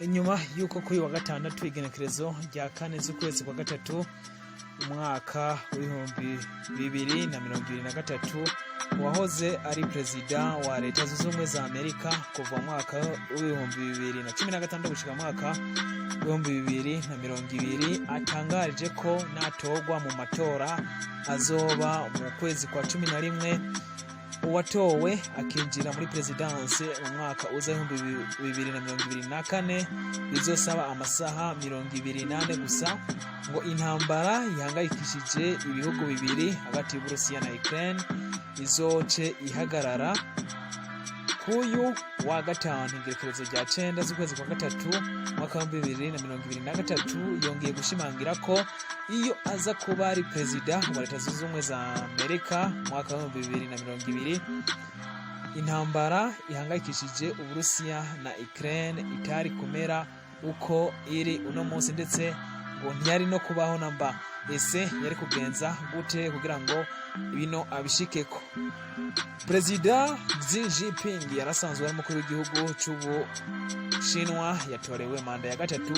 Inyuma y'uko kuri wa gatandatu, igenekerezo rya 4 z'ukwezi kwa gatatu, umwaka w'2023, uwahoze ari perezida wa Leta Zunze Ubumwe za Amerika kuva mu mwaka w'2016 gushika mu mwaka w'2020 atangarije ko natorwa mu matora azoba mu kwezi kwa 11, uwatowe akinjira muri perezidanse mu mwaka uza 2024, bizosaba amasaha 24 gusa ngo intambara ihangayikishije ibihugu bibiri hagati y'Uburusiya na Ukraine izoce ihagarara. Kuyu wa gatanu, igerekerezo rya 9 z'ukwezi kwa gatatu, mwaka wa 2023, yongeye gushimangira ko iyo aza kuba ari perezida wa Leta Zunze Ubumwe za Amerika mu mwaka wa 2020, intambara ihangayikishije Uburusiya na Ukraine itari kumera uko iri uno munsi, ndetse ngo ntiyari no kubaho namba. Ese yari kugenza gute kugira ngo bino abishikeko? Perezida Xi Jinping yarasanzwe ari umukuru w'igihugu c'Ubushinwa, yatorewe manda ya gatatu,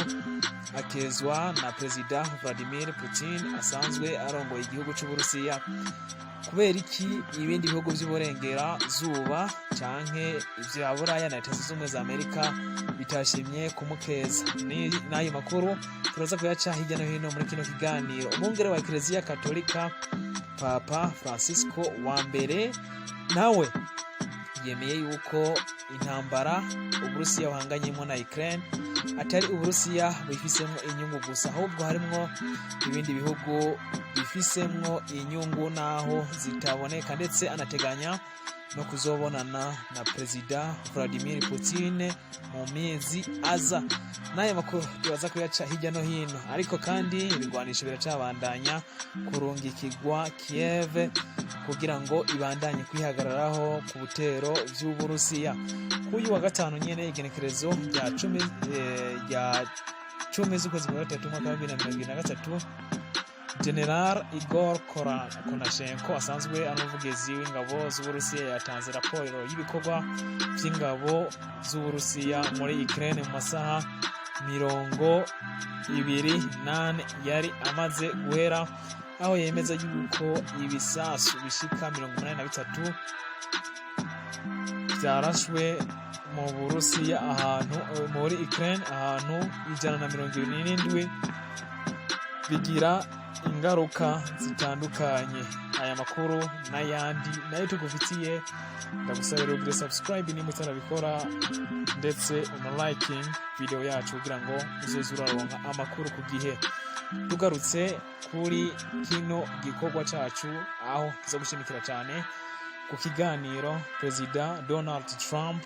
akezwa na Perezida Vladimir Putin asanzwe arongoye igihugu c'Uburusiya. Kubera iki ibindi bihugu vy'uburengera zuba canke ivya Buraya na Leta Zunze Ubumwe za Amerika bitashimye kumukeza? N'ayo makuru turaza kuyaca hirya no hino muri kino kiganiro. Umwungere wa Ekereziya Katolika, Papa Francisco wa mbere, nawe yemeye yuko intambara Uburusiya buhanganyemo na Ukraine atari Uburusiya bufisemo inyungu gusa, ahubwo harimwo ibindi bihugu bifisemwo inyungu naho zitaboneka, ndetse anateganya no kuzobonana na Perezida Vladimir Putin mu mezi aza. N'aya makuru turaza kuyaca hirya no hino. Ariko kandi ibigwanisho biracabandanya kurungikirwa Kiev kugira ngo ibandanye kwihagararaho ku butero vy'Uburusiya. Kuyu wa gatanu nyene, igenekerezo rya 10 z'ukwezi kwa gatatu, umwaka wa 2023, General Igor Konashenko asanzwe ari umuvugizi w'ingabo z'Uburusiya yatanze raporo y'ibikorwa vy'ingabo z'Uburusiya muri Ukraine mu masaha 24 yari amaze guhera, aho yemeza yuko ibisasu bishika 83 vyarashwe mu Burusiya, ahantu muri Ukraine ahantu 127, bigira ingaruka zitandukanye. Aya makuru n'ayandi nayo tugufitiye. Ndagusaba rero ugire subscribe nimba utarabikora, ndetse una liking video yacu kugira ngo uzoze uraronka amakuru ku gihe. Tugarutse kuri kino gikorwa cacu, aho tuza gushimikira cyane ku kiganiro Perezida Donald Trump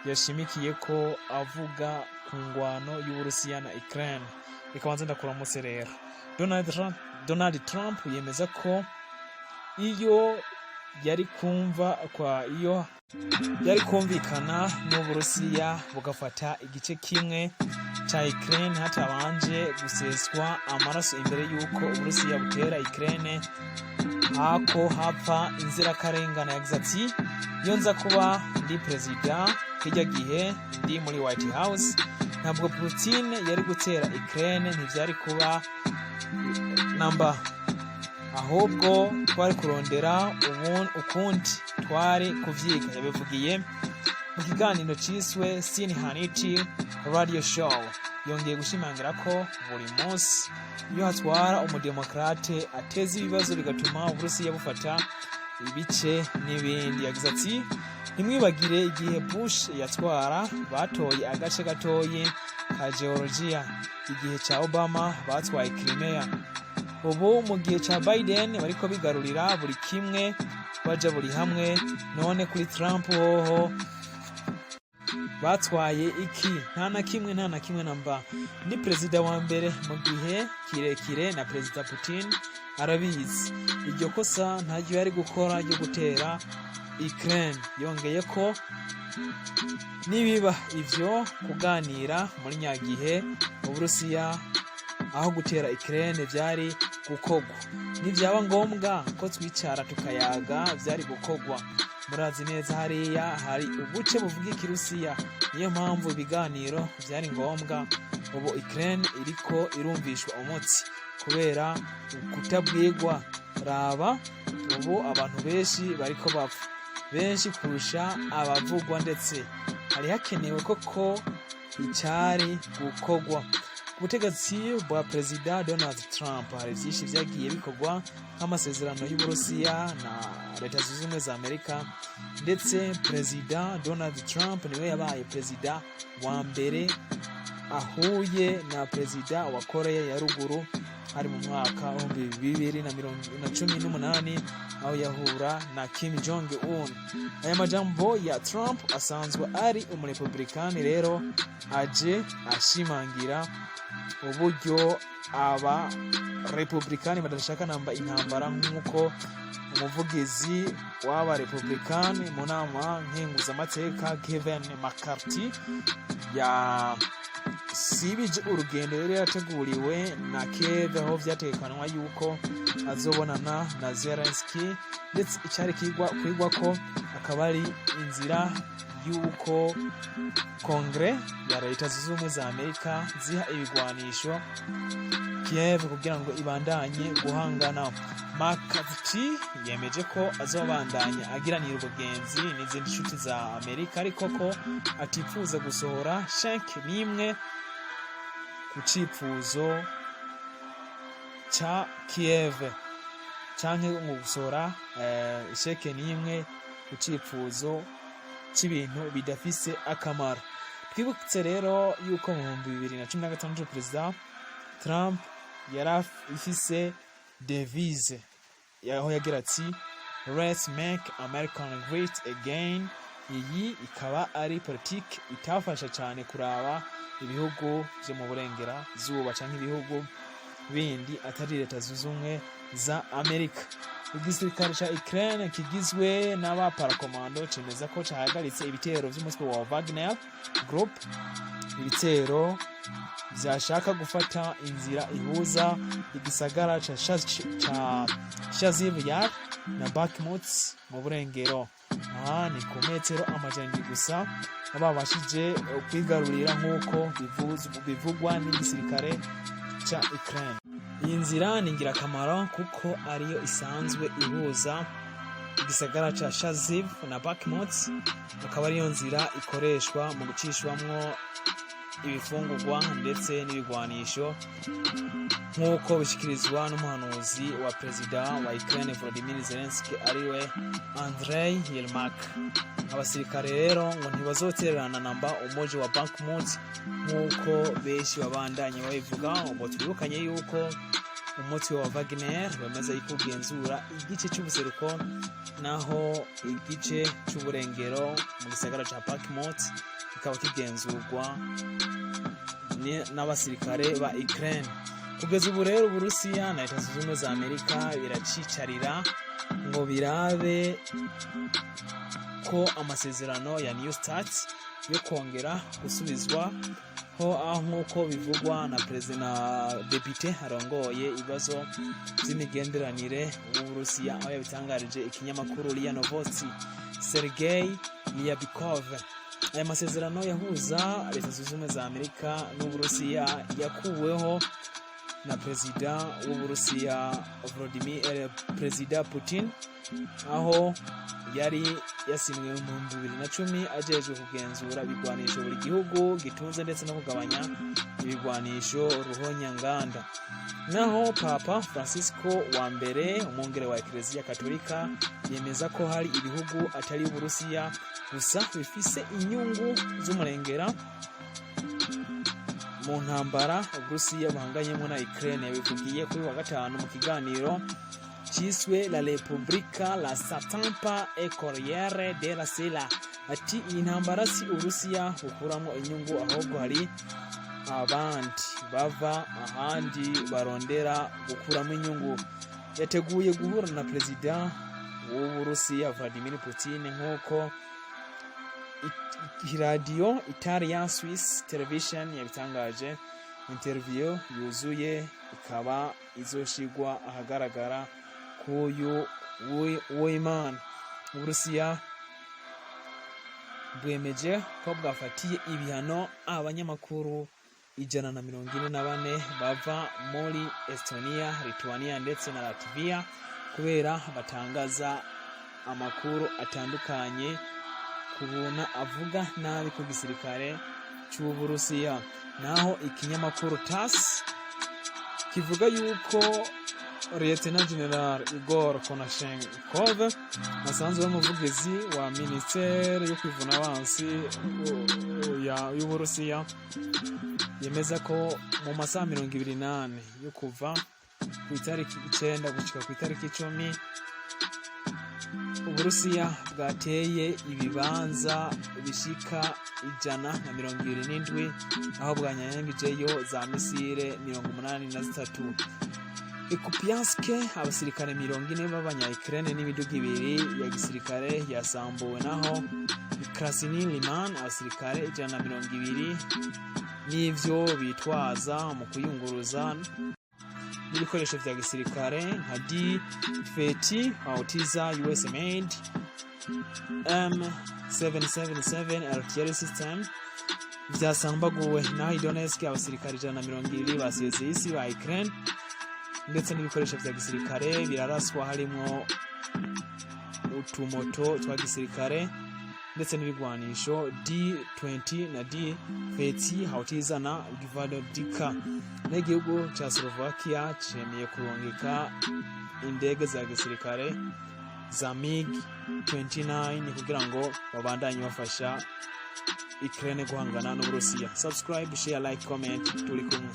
yashimikiye ko avuga ku ngwano y'Uburusiya na Ukraine. Reka banze ndakuramutse rero. Donald Trump yemeza ko iyo yari kumva kwa iyo yari kumvikana n'Uburusiya bugafata igice kimwe ca Ukraine hatabanje guseswa amaraso imbere y'uko Uburusiya butera Ukraine, hako hapfa inzirakarengane. Yagize ati: "Iyo nza kuba ndi perezida kirya gihe ndi muri White House, ntabwo Putin yari gutera Ukraine, ntivyari kuba namba, ahubwo twari kurondera ukundi twari kuvyiga." Yabivugiye mu kiganiro ciswe Sin Hannity Radio Show. Yongeye gushimangira ko buri munsi iyo hatwara umudemokrate ateza ibibazo, bigatuma Uburusiya bufata ibice n'ibindi. Yagize ati: "Ntimwibagire igihe Bush yatwara, batoye agace gatoyi ka Georgia. Igihe ca Obama batwaye Crimea. Ubu mu gihe ca Biden bariko bigarurira buri kimwe, baja buri hamwe. None kuri Trump hoho batwaye iki? Nta na kimwe, nta na kimwe namba. Ni perezida wa mbere mu gihe kirekire, na Perezida Putin arabizi. Iryo kosa ntaryo yari gukora ryo gutera Ukraine." Yongeye ko nibiba ivyo kuganira muri nyagihe, Uburusiya Aho gutera Ukraine vyari gukogwa, nivyaba ngombwa ko twicara tukayaga, vyari gukogwa. Murazi neza hariya hari ubuce buvuga Ikirusiya, niyo mpamvu ibiganiro vyari ngombwa. Ubu Ukraine iriko irumvishwa umutsi kubera kutabwirwa. Raba ubu abantu benshi bariko bapfa, benshi kurusha abavugwa, ndetse hari hakenewe koko icari gukogwa. Ubutegetsi bwa Perezida Donald Trump hari vyinshi vyagiye bikorwa, nk'amasezerano y'Uburusiya na Leta Zunze Ubumwe za Amerika. Ndetse Perezida Donald Trump niwe yabaye perezida wa mbere ahuye na perezida wa Korea ya Ruguru, hari mu mwaka wa 2018, aho yahura na Kim Jong Un. Aya majambo ya Trump, asanzwe ari umurepublikani rero, aje ashimangira uburyo aba republikani badashaka namba intambara, nk'uko umuvugizi w'aba republikani mu nama nkenguzamateka Kevin McCarthy yasibije urugendo yari yateguriwe na Kiev, aho vyategekanwa yuko azobonana na Zelensky. Ndetse icari kwigwa ko akaba ari inzira yuko Kongre ya Leta Zunze Ubumwe za Amerika ziha ibigwanisho Kiev kugira ngo ibandanye guhangana. McCarthy yemeje ko azobandanya agiranira ubugenzi n'izindi nshuti za Amerika, ariko ko atipfuza gusohora shenke n'imwe ku cipfuzo ca Kiev, canke ngo gusohora sheke n'imwe ku cipfuzo c'ibintu bidafise akamaro. Twibutse rero yuko mu 2016 Perezida Trump yari ifise devise aho yagira ati: "Let's make America great again." Iyi ikaba ari politiki itafasha cyane kuraba ibihugu vyo mu burengera zuba canke ibihugu bindi atari Leta Zunze Ubumwe za Amerika. Igisirikare ca Ukraine kigizwe n'abaparakomando cemeza ko cahagaritse ibitero vy'umutwe wa Wagner Group, ibitero vyashaka gufata inzira ihuza igisagara ca Chasiv Yar na Bakhmut mu burengero. Aha ni ku metero 700 gusa babashije kwigarurira, nk'uko bivugwa n'igisirikare ca Ukraine. Iyi nzira ni ingirakamaro kuko ariyo isanzwe ihuza igisagara ca Chasiv na Bakhmut, akaba ariyo nzira ikoreshwa mu gucishwamwo ibifungurwa ndetse n'ibigwanisho, nk'uko bishikirizwa n'umuhanuzi wa perezida wa Ukraine Volodymyr Zelensky, ariwe Andrei Yermak. Abasirikare rero ngo ntibazotererana namba umuji wa Bakhmut, nk'uko benshi babandanye babivuga. Ubwo twibukanye yuko umutwe wa Wagner wemeza yuko ugenzura igice cy'ubuseruko, naho igice cy'uburengero mu gisagara ca Bakhmut kikaba kigenzurwa n'abasirikare ba Ukraine. Kugeza ubu rero Uburusiya na Leta Zunze Ubumwe za Amerika biracicarira ngo birabe ko amasezerano ya New Start yo kongera gusubizwa ho, aho nk'uko bivugwa na perezida na depite arongoye ibibazo by'imigenderanire w'Uburusiya, aho yabitangarije ikinyamakuru RIA Novosti, Sergei Ryabkov. Aya masezerano yahuza Leta Zunze Ubumwe za Amerika n'Uburusiya yakuweho na perezida w'Uburusiya Vladimir, perezida Putin, aho yari yasinywe mu 2010, ajejwe kugenzura ibigwanisho buri gihugu gitunze ndetse no kugabanya ibigwanisho ruhonyanganda. Naho Papa Francisco wa mbere, umwungere wa Eklezia Katolika, yemeza ko hari ibihugu atari Uburusiya gusa bifise inyungu z'umurengera mu ntambara Uburusiya buhanganyemo na Ukraine. Yabivugiye kuri wa gatanu mu kiganiro cyiswe La Repubblica, La Stampa e Corriere della Sera, ati: "Iyi ntambara si Uburusiya bukuramo inyungu, ahubwo hari abandi bava ahandi barondera gukuramo inyungu." Yateguye guhura na perezida w'Uburusiya Vladimir Putin, nk'uko iradiyo Italian Swiss Television yabitangaje. Interview yuzuye ikaba izoshigwa ahagaragara k'uyu w'Imana. Uburusiya bwemeje ko bwafatiye ibihano abanyamakuru 144 bava muri Estonia, Lithuania ndetse na Latvia kubera batangaza amakuru atandukanye kubona avuga nabi ku gisirikare c'Uburusiya. Naho ikinyamakuru TASS kivuga yuko Lieutenant General Igor Konashenkov, asanzwe ari umuvugizi wa minisiteri yo kwivuna abansi y'Uburusiya, yemeza ko mu masaha 24 yo kuva ku itariki 9 gushika ku itariki 10, Uburusiya bwateye ibibanza bishika 127, aho bwanyanyagijeyo za misile 83. I Kupiansk, abasirikare 40 b'abanya-Ukraine n'imiduga ibiri ya gisirikare yasambuwe. Naho Krasny Liman, abasirikare 120 n'ivyo bitwaza mu kuyunguruza n'ibikoresho vya gisirikare nka D30 howitzer US made, M777 artillery system vyasambaguwe. Naho i Donetsk, abasirikare 120 basezeye isi ba Ukraine ndetse n'ibikoresho vya gisirikare biraraswa, harimwo utumoto twa gisirikare ndetse n'ibigwanisho D20 na D30 howitzer na Gvardika. N'igihugu ca Slovakia cemeye kurungika indege za gisirikare za MiG 29 kugira ngo babandanye bafasha Ukraine guhangana n'Uburusiya. Subscribe, share, like, comment, turi kumwe.